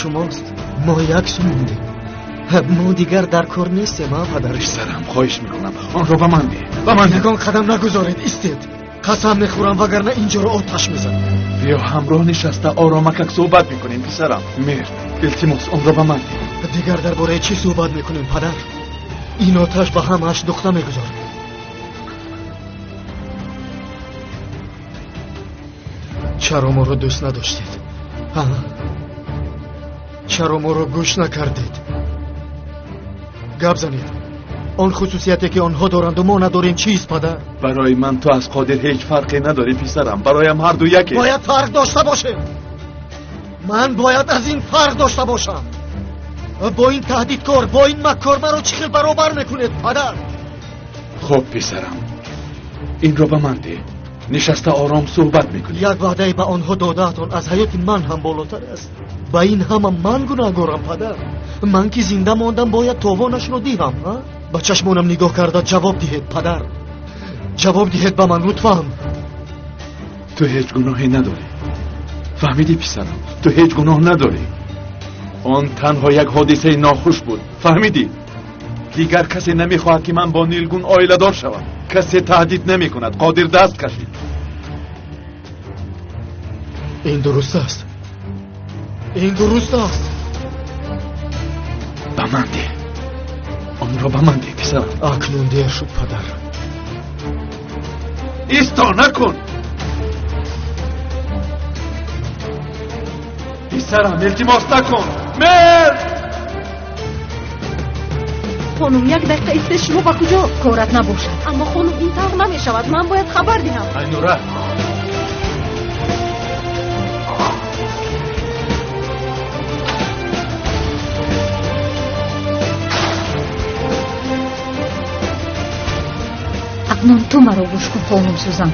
шумост. Мо як су мондем. Мо дигар дар кор нестем, а падар? Писарам, хоҳиш мекунам, онро ба ман деҳ. Ба ман деҳ. Ягон қадам нагузоред, истед. Қасам мехӯрам, вагарна инҷоро оташ мезанам. Биё ҳамроҳ нишаста оромакак суҳбат мекунем, писарам. Мер, илтимос, онро ба ман деҳ. Дигар дар бораи чӣ суҳбат мекунем, падар? Ин оташ ба ҳамааш нуқта мегузорад. Чаро моро дӯст надоштед? Ҳа? Чаро моро гӯш накардед? Гап занед. Он хусусияте ки онҳо доранду мо надорем чист, падар? Барои ман ту аз Қодир ҳеҷ фарқе надорӣ, писарам. Бароям ҳар ду яке. Бояд фарқ дошта бошем. Ман бояд аз ин фарқ дошта бошам. Бо ин таҳдидкор, бо ин маккор маро чӣ хел баробар мекунед, падар? Хуб, писарам, инро ба ман деҳ. Нишаста ором суҳбат мекунем. Як ваъдае ба онҳо додаатон аз ҳаёти ман ҳам болотар аст. Ба ин ҳама ман гунаҳгорам, падар. Ман ки зинда мондам, бояд товонашро диҳам. Ба чашмонам нигоҳ карда ҷавоб диҳед, падар. Ҷавоб диҳед ба ман, лутфан. Ту ҳеҷ гуноҳе надорӣ. Фаҳмидӣ, писарам? Ту ҳеҷ гуноҳ надорӣ. Он танҳо як ҳодисаи нохуш буд. Фаҳмидӣ? Дигар касе намехоҳад ки ман бо Нилгун оиладор шавам. Касе таҳдид намекунад. Қодир даст кашид. Ин дуруст аст. Ин дуруст аст. Ба ман деҳ. Онро ба ман деҳ, писарам. Акнун дер шуд, падар. Исто накун. Писарам, илтимос накун. Мер! Хонум, як дақиқа истед, шумо ба куҷо? Корат набошад. Аммо хонум, ин тавр намешавад. Ман бояд хабар диҳам. Айнура! Акнун ту маро гӯш кун, хонум Сузан.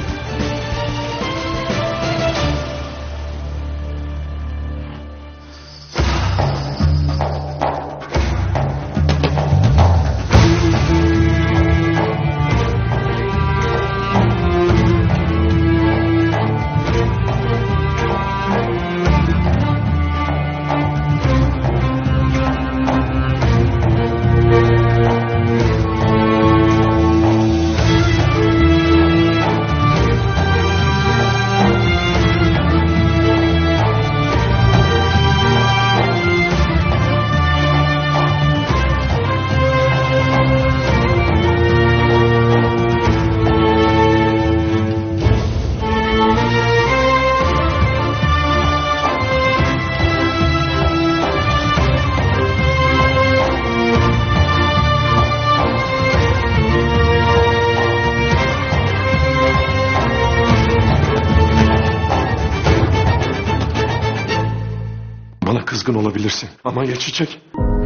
Bana kızgın olabilirsin ama ya Çiçek?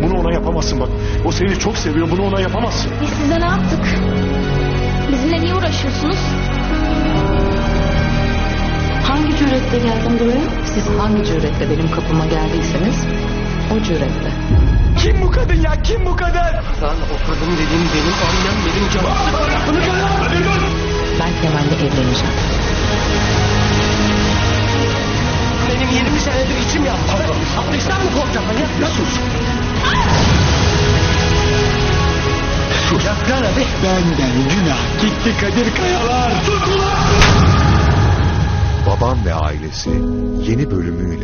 Bunu ona yapamazsın bak. O seni çok seviyor, bunu ona yapamazsın. Biz size ne yaptık? Bizimle niye uğraşıyorsunuz? Hangi cüretle geldin buraya? Siz hangi cüretle benim kapıma geldiyseniz o cüretle. Kim bu kadın ya? Kim bu kadın? Lan o kadın dediğin benim annem, benim canım. Ben Kemal'le evleneceğim. Benim 20 senedir içim yandı. Ateşten mi korkacağım ben ya? Sus. Sus. Lan hadi. Benden günah gitti Kadir Kayalar. Babam ve Ailesi yeni bölümüyle